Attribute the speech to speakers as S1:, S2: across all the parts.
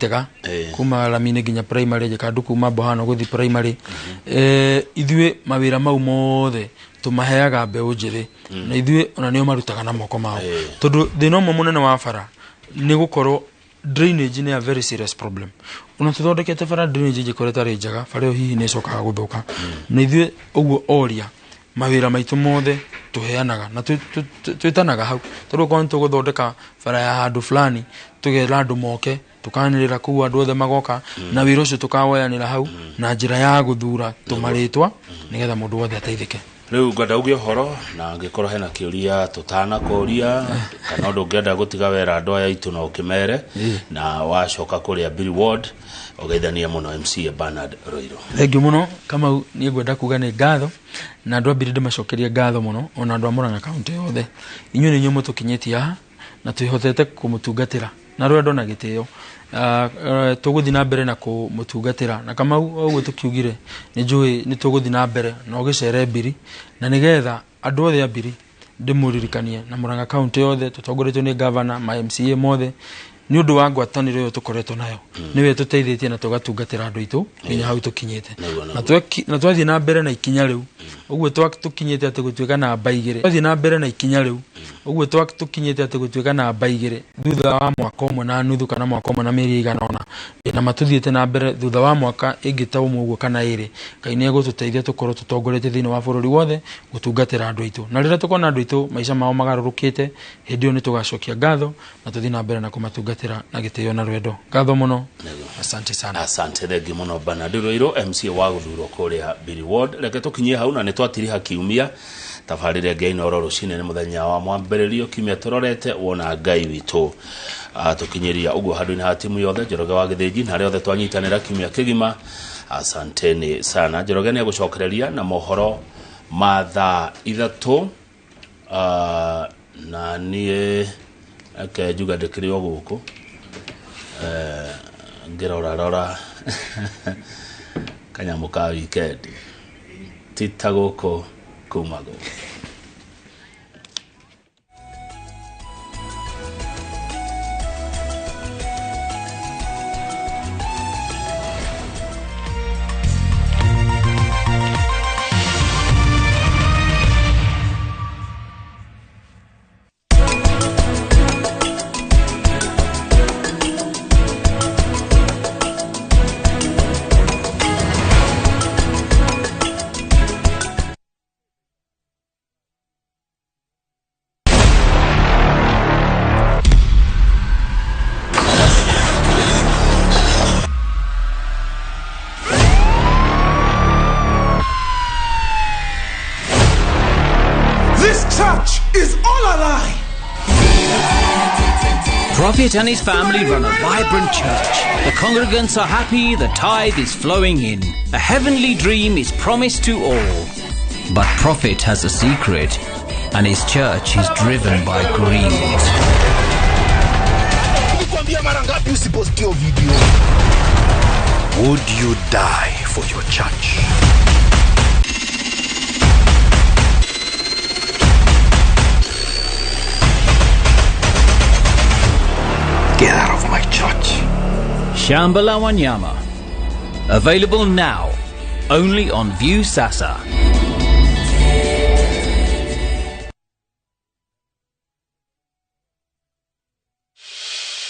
S1: Gĩtega kuma rami-inĩ nginya primary, njĩka andũ kuma Bohano gũthiĩ primary. Ithuĩ mawĩra mau mothe tũmaheaga mbeũ njĩthĩ, na ithuĩ ona nĩo marutaga na moko mao, tondũ thĩna ũmwe mũnene wa bara nĩ gũkorwo drainage nĩ a very serious problem. Ona tũthondekete bara, drainage ĩngĩkorwo ĩtarĩ njega, bara ĩyo hihi nĩ ĩcokaga gũthũka. Na ithuĩ ũguo oria mawĩra maitũ mothe tũheanaga na twĩtanaga hau, tondũ okorwo nĩ tũgũthondeka bara ya handũ fulani, tũgera andũ moke, tũkanĩrĩra kũu, andũ othe magoka, na wĩra ũcio tũkawoyanĩra hau na njĩra ya gũthura tũmarĩtwa nĩgetha mũndũ wothe ateithĩke.
S2: Rĩu ngwenda uge ũhoro, na angĩkorwo hena kĩũria tũtanakũria kana ũndũ ũngĩenda gũtiga wera andũ aya aitũ, no ũkĩmere, na wacoka kũrĩa Billy Ward ũgeithanie mũno MCA Bernard Ruiru.
S1: Thengiũ mũno, Kamau. Niĩ ngwenda kuga nĩ ngatho na andũ a Mbiri, ndĩmacokerie ngatho mũno, ona andũ a Murang'a kaunti yothe. Inyuĩ nĩ inyuĩ mũtũkinyĩtie haha na twĩhotete kũmũtungatĩra na rwendo na gĩtĩo. Tũgũthiĩ na mbere na kũmũtungatĩra na Kamau, o ũguo tũkiugire, nĩ njũĩ nĩ tũgũthiĩ na mbere na ũgĩcere Mbiri, na nĩgetha andũ othe a Mbiri ndĩmũririkanie na Murang'a kaunti yothe tũtongoretio nĩ gavana, ma MCA mothe, nĩ ũndũ wa ngwatanĩro ĩyo tũkoretwo nayo, nĩwe tũteithĩtie na tũgatungatĩra andũ aitũ nginya hau tũkinyĩte.
S2: Nĩguo.
S1: Na twathiĩ na mbere na ikinya rĩu ũguo tũkinyĩte atĩ gũtuĩka namba 2, twathiĩ na mbere na ikinya rĩu ũguo tũkinyĩte atĩ gũtuĩka namba 2 thutha wa mwaka ũmwe na nuthu kana mwaka ũmwe na mĩeri ĩigana ũna, na matũthiĩte na mbere thutha wa mwaka ĩngĩ ta ũmwe ũguo kana ĩrĩ, Ngai nĩ egũtũteithia tũkorwo tũtongoretie thĩinĩ wa bũrũri wothe gũtungatĩra andũ aitũ. Na rĩrĩa tũkona andũ aitũ maica mao magarũrũkĩte, hĩndĩ ĩyo nĩ tũgacokia ngatho na tũthiĩ na mbere na kũmatungatĩra na gĩtĩo na rwendo. Ngatho mũno, asante sana.
S2: Asante, thengi mũno Bernard Ruiru, MCA wa gũthurwo kũrĩa Billy Ward. Reke tũkinyie hau na nĩ twatiriha kiumia tabarĩra ĩngĩ Inooro rũcinĩ. Nĩ mũthenya wa mwambĩrĩrio kiumia tũrorete wona Ngai witũ atũkinyĩria ũguo. Handũ-inĩ ha timu yothe, Njoroge wa Gĩthĩnji na arĩa othe twanyitanĩra kiumia kĩgima, asanteni sana. Njoroge nĩ egũcokereria na mohoro ma thaa 3. Na niĩ reke njuga ndĩkĩrĩ o gũkũ, ngĩrora rora kanyamũ ka weekend ti ta gũkũ kuma gũkũ.
S3: This church is all a lie.
S4: Prophet and his family run a vibrant church. The congregants are happy, the tithe is flowing in. A heavenly dream is promised to all. But Prophet has a secret, and his church is driven by greed.
S3: Nilikwambia mara ngapi usipost hiyo video?
S5: Would you die for your church? Get out of my church.
S4: Shamba la Wanyama. Available now, only on Viusasa.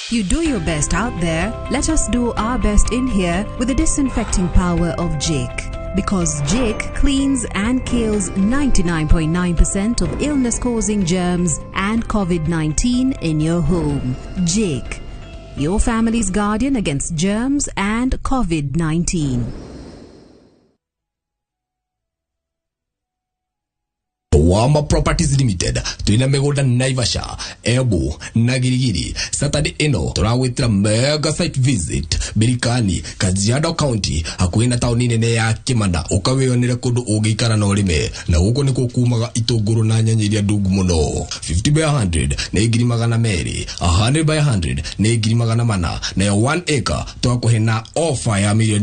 S6: You do your best out there, let us do our best in here with the disinfecting power of Jik. Because Jik cleans and kills 99.9% of illness-causing germs and COVID-19 in your home. Jik, your family's guardian against germs and COVID-19.
S7: Wama Properties Limited twina mĩgũnda Naivasha, Embu na Girigiri. Saturday ĩno tũragwĩtĩra mega site visit Birikani, Kajiado County, hakuhĩ na taũni nene ya Kimanda, ũkawĩonere kũndũ ũngĩikara na ũrĩme, na gũkũ nĩkuo kumaga itũngũrũ na nyanya iria ndungu mũno. 50 by 100 nĩ 200,000, 100 by 100 nĩ 400,000, nayo 1 acre twakũhe na offer ya 1 million.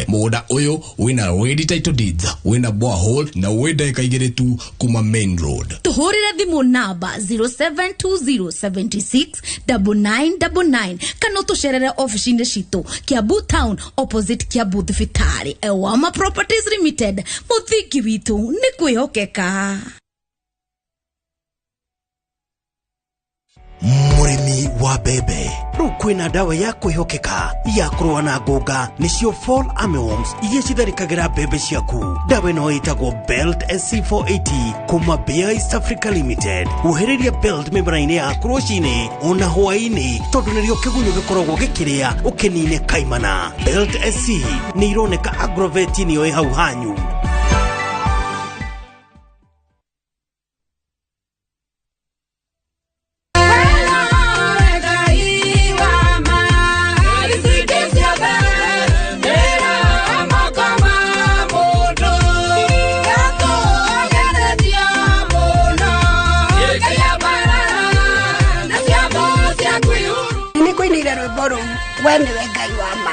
S7: Mũgũnda ũyũ wĩna ready title deeds, wĩna borehole na wĩ ndagĩka 2 tu kuma. Main Road.
S8: Tũhũrĩre thimũ namba 0720769999 kana ũtũcerere ofici-inĩ citũ Kiambu Town, opposite Kiambu Thibitarĩ. Ewama Properties Limited, mũthingi witũ nĩ kwĩhokeka.
S5: Mũrĩmi wa mbembe, rĩu kwĩna ndawa ya kwĩhokeka ya kũrũa na ngũnga, nĩcio fall armyworms iria citharĩkagĩra mbembe ciaku. Ndawa ĩno ĩtagwo Belt SC480 kuma Bayer East Africa Limited. Huhĩrĩria Belt mĩmera-inĩ yaku rũcinĩ ona hwaĩ-inĩ, tondũ nĩrĩo kĩgunyũ gĩkoragwo gĩkĩrĩa ũkĩnine kaimana. Belt SC nĩ ironeka agrovet nĩyo ĩ hau hanyu.
S9: Nä ngå inä ire rwä mbo rå u, we nä we Ngai wa ma.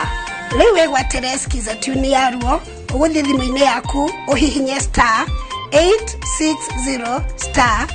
S9: Rä u wĩgwatĩre skiza tune yaruo. Ũgũthiĩ thimũ-inĩ yaku ũhihinye *860*